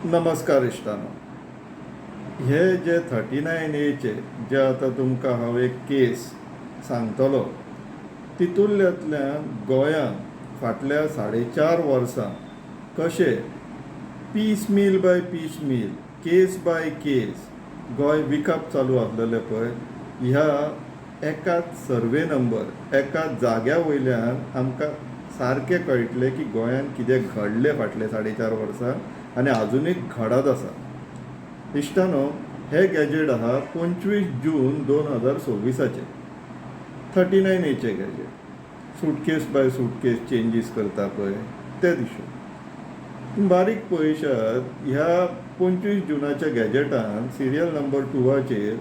नमस्कार इश्टानो, हे जे 39 एचे जे आतां तुमकां हांव एक केस सांगतलो, तितूंतल्यान गोंयांत फाटल्या 4.5 वर्सां कशें piecemeal by piecemeal, case by case Goa विकप चालू आसलेलें पळय, ह्या एकाच सर्वे नंबर, एकाच जाग्या वयल्यान आमकां सारकें कळटलें की गोंयांत कितें घडलें फाटले 4.5 वर्सां आनी आजुनूय घडत आसा. इश्टानो, हे गॅजेट आहा 25 जून 2026चें, 39 एचे gadget, suitcase by suitcase changes करता पळय ते दिशेन. बारीक पळयशात, ह्या 25 जुनाच्या गॅजेटान सिरियल नंबर 2चेर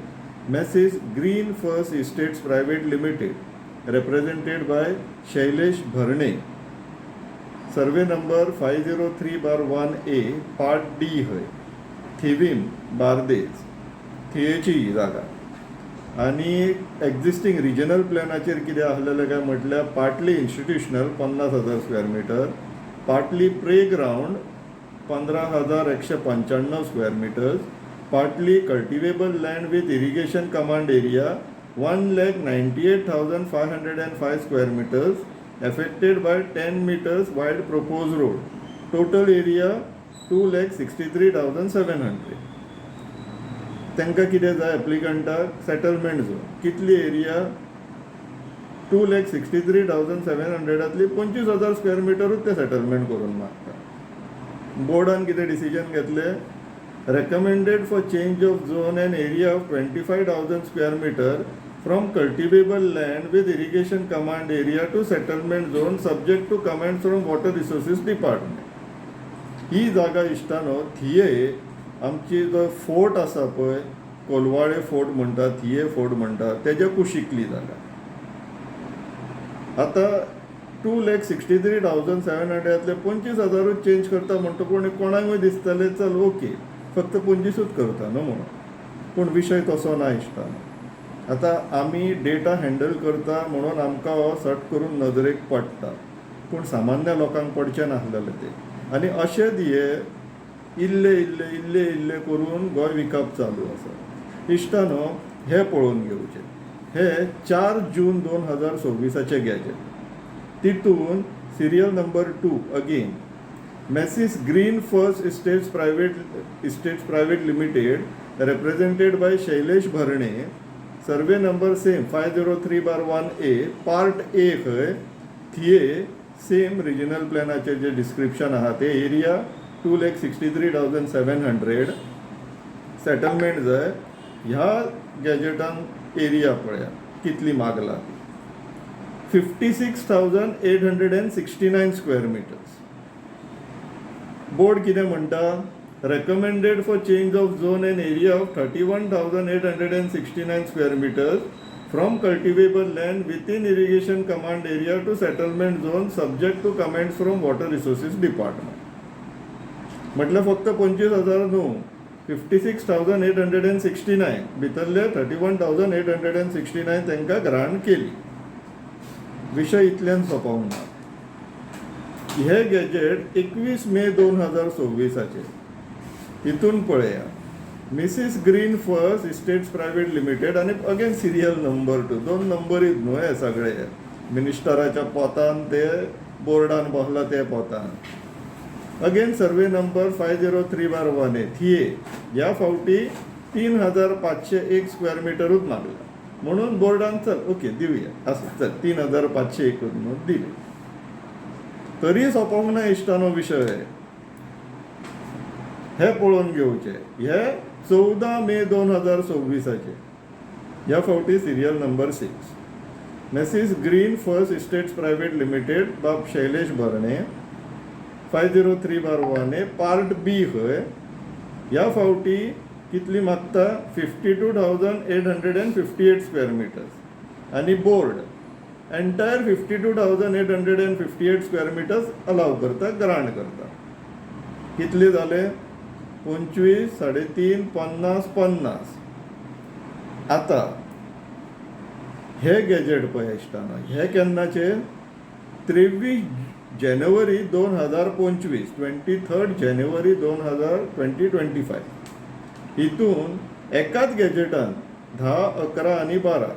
Messrs Green First Estates Private Limited, represented by Shailesh Bharne, survey number 503/1A, part D हय, थिवीम, बार्देज, थियेची ही जागा. आनी एक्झिस्टींग रिजनल प्लॅनाचेर कितें आसलेलें काय म्हटल्यार, partly institutional 50,000 square metre, partly play ground 15,195 square meters, partly cultivable land with irrigation command area 1,98,505 square meters affected by 10 meters wide proposed road, total area 2,63,700. तांकां कितें जाय एप्लिकंटाक? Settlement zone. कितली एरिया? 2,63,700तली 25,000 स्क्वेअर मिटरूच ते सेटलमेंट करून मागता. बोर्डान कितें डिसिजन घेतलें? Recommended for change of zone and area of 25,000 square meter from cultivable land with irrigation command area to settlement zone, subject to comments from Water Resources Department. ही जागा इश्टानो, थिये आमची जो फोर्ट आसा पळय, कोलवाळे फोर्ट म्हणटा, थिये फोर्ट म्हणटा, तेज्या कुशिकली जागा. आतां 2,63,700तले 25 हजारूच चेंज करता म्हणटकूच कोणाकूय दिसतलें, चल ओके, फक्त 25ूच करता न्हू म्हणून. पूण विशय तसो ना इश्टानो. आतां आमी डेटा हँडल करता म्हणून आमकां हो सट करून नदरेक पडटा, पूण सामान्य लोकांक पडचें नासलेलें तें. आनी अशेंच हे इल्ले इल्ले इल्ले इल्ले करून गोंय विकप चालू आसा. इश्टानो, हें पळोवन घेवचें, हे 4 जून 2026चें गॅजेट. तितून serial number 2 again, Messrs Green First Estates Private Limited, represented by Shailesh Bharne, survey number same 503/1A, part A खंय, थिये, सेम रिजनल प्लॅनाचें जे डिस्क्रिप्शन आहा ते, area 2,63,700, settlement जाय. ह्या गॅजेटान एरिया पळया कितली मागला ती, 56,869 square meters. Board कितें म्हणटा? Recommended for change of zone and area of 31,869 square meters from cultivable land within irrigation command area to settlement zone, subject to comments from Water Resources Department. म्हटल्यार फक्त 25,000 न्हू, 56,869 भितरले 31,869 तांकां ग्रांट केली. विशय इतल्यान सोंपोवंक ना. हे गॅजेट 21 मे 2026चें. हितून पळया, Mrs Green First Estates Private Limited आनी अगेन सिरियल नंबर 2. दोन नंबरीत न्हू हे सगळे, मिनिस्टराच्या पोतान ते बोर्डान बसला ते पोतान. Again survey number 503/1A, थिये. ह्या फावटी 3501 स्क्वेअर मिटरूच मागला म्हणून बोर्डान चल ओके दिवया, आसूं, चल 3501ूच म्हणून दिले. तरी सोंपोंक ना इश्टानो विशय. हे पळोवन घेवचे, हे 14 मे 2026चें. ह्या फावटी serial number 6, Messrs Green First Estates Private Limited, बाब शैलेश भरणे, 503/1A, part B खंय. ह्या फावटी कितली मागता? 52,858 square meters. आनी board entire 52,858 square meters allow करता, ग्रांट करता. कितले जाले? 25, 3.5, 50, 50. आतां हे गॅजेट पळय इश्टानो, हे केन्नाचे? 23 जानेवारी 2025, 23 जानेवारी 2025 हितून एकाच गॅजेटान 10, 11 आनी 12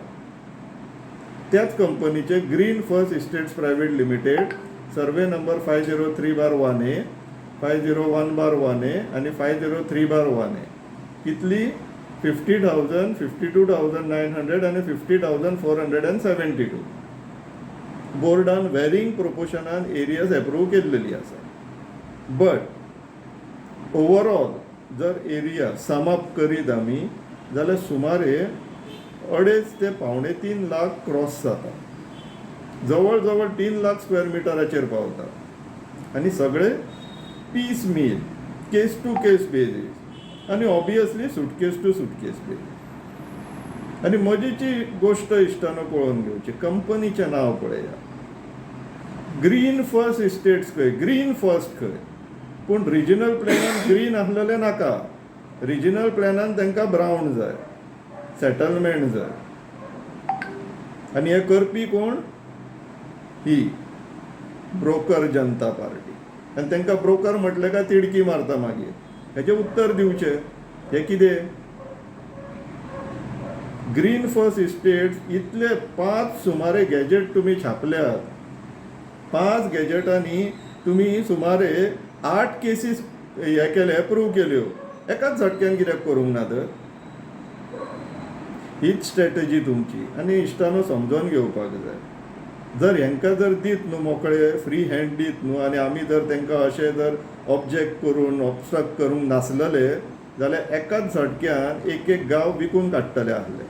त्याच कंपनीचे green first estates private limited, survey number 503/1A, 501/1A आनी 503/1A, कितली? 50,000, 52,900 आनी 50,472. बोर्डान वेरिंग प्रोपोर्शनान एरियाज एप्रूव केल्लेली आसा. बट ओवरऑल जर एरिया सम अप करीत आमी जाल्यार सुमारे 2.5 ते 2.75 लाख क्रॉस जाता, जवळ जवळ 3 लाख स्क्वेअर मिटराचेर पावता आनी सगळे piece meal, case to case basis आनी obviously suitcase to suitcase basis. आनी मजेची गोश्ट इश्टानो पळोवन घेवची, कंपनीचें नांव पळया, ग्रीन फर्स्ट इस्टेट्स खंय, ग्रीन फर्स्ट खंय. पूण रिजनल प्लॅनान ग्रीन आसलेलें नाका, रिजनल प्लॅनान तांकां ब्रावन जाय, सेटलमेंट जाय. आनी हे करपी कोण? ही ब्रोकर जनता पार्टी. आनी तांकां ब्रोकर म्हटलें काय तिडकी मारता मागीर. हेजें उत्तर दिवचें. हें कितें ग्रीन फर्स्ट इस्टेट्स? इतले पांच सुमारे गॅजेट तुमी छापल्यात, पांच गॅजेटांनी तुमी सुमारे आठ केसीस हे केले, एप्रूव केल्यो, एकाच झटक्यान कित्याक करूंक ना तर? हीच स्ट्रॅटजी तुमची. आनी इश्टानो, समजोन घेवपाक जाय, जर हेंकां जर दीत न्हू मोकळे फ्री हँड दीत न्हू आनी आमी जर तांकां अशें जर ऑब्जेक्ट करून ऑबस्ट्रक्ट करूंक नासलेले जाल्यार एकाच झटक्यान एक एक गांव विकून काडटले आसले.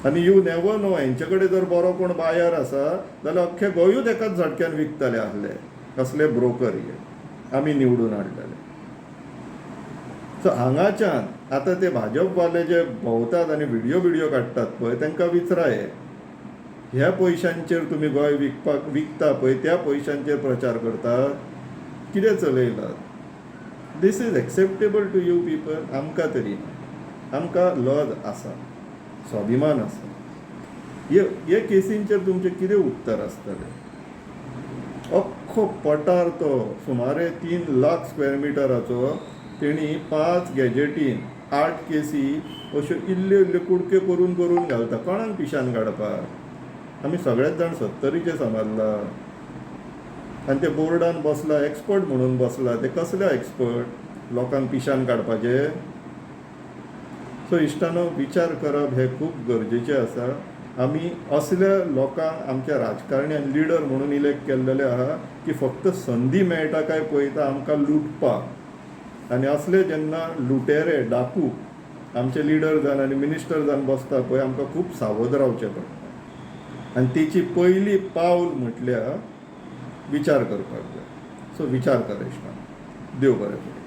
आनी you never know, हेंचे कडेन जर बरो कोण बायर आसा जाल्यार अख्खे गोंयूच एकाच झटक्यान विकतले आसले. असले ब्रोकर हे आमी निवडून हाडलेले. सो हांगाच्यान आतां ते भाजपवाले जे भोंवतात आनी व्हिडियो बिडियो काडटात पळय, तांकां विचारा, हे ह्या पयशांचेर तुमी गोंय विकपाक विकता पळय, त्या पयशांचेर प्रचार करतात, कितें चलयलात? This is acceptable to you people? आमकां तरी ना. आमकां लज आसा, स्वाभिमान आसा. हे हे केसींचेर तुमचें कितें उत्तर आसतलें? अख्खो पठार तो सुमारे 3 लाख स्क्वेअर मिटराचो तेणी पांच गॅजेटीन आठ केसी अश्यो इल्ल्यो इल्ल्यो कुडक्यो करून करून घालता. कोणाक पिशान काडपाक? आमी सगळेच जाण सत्तरीचे समजला आनी ते बोर्डान बसला, एक्सपर्ट म्हणून बसला, ते कसले एक्सपर्ट लोकांक पिशान काडपाचे? सो इश्टानो, विचार करप हें खूब गरजेचें आसा. आमी असल्या लोकांक आमच्या राजकारण्यान लिडर म्हणून इलेक्ट केल्लेले आहा की फक्त संदी मेळटा काय पळयता आमकां लुटपाक. आनी असले जेन्ना लुटेरे डाकू आमचे लिडर जावन आनी मिनिस्टर जावन बसता पळय, आमकां खूब सावध रावचें पडटा. आनी तेची पयली पावल म्हटल्यार विचार करपाक जाय. सो विचार कर इश्टानो. देव बरें करूं.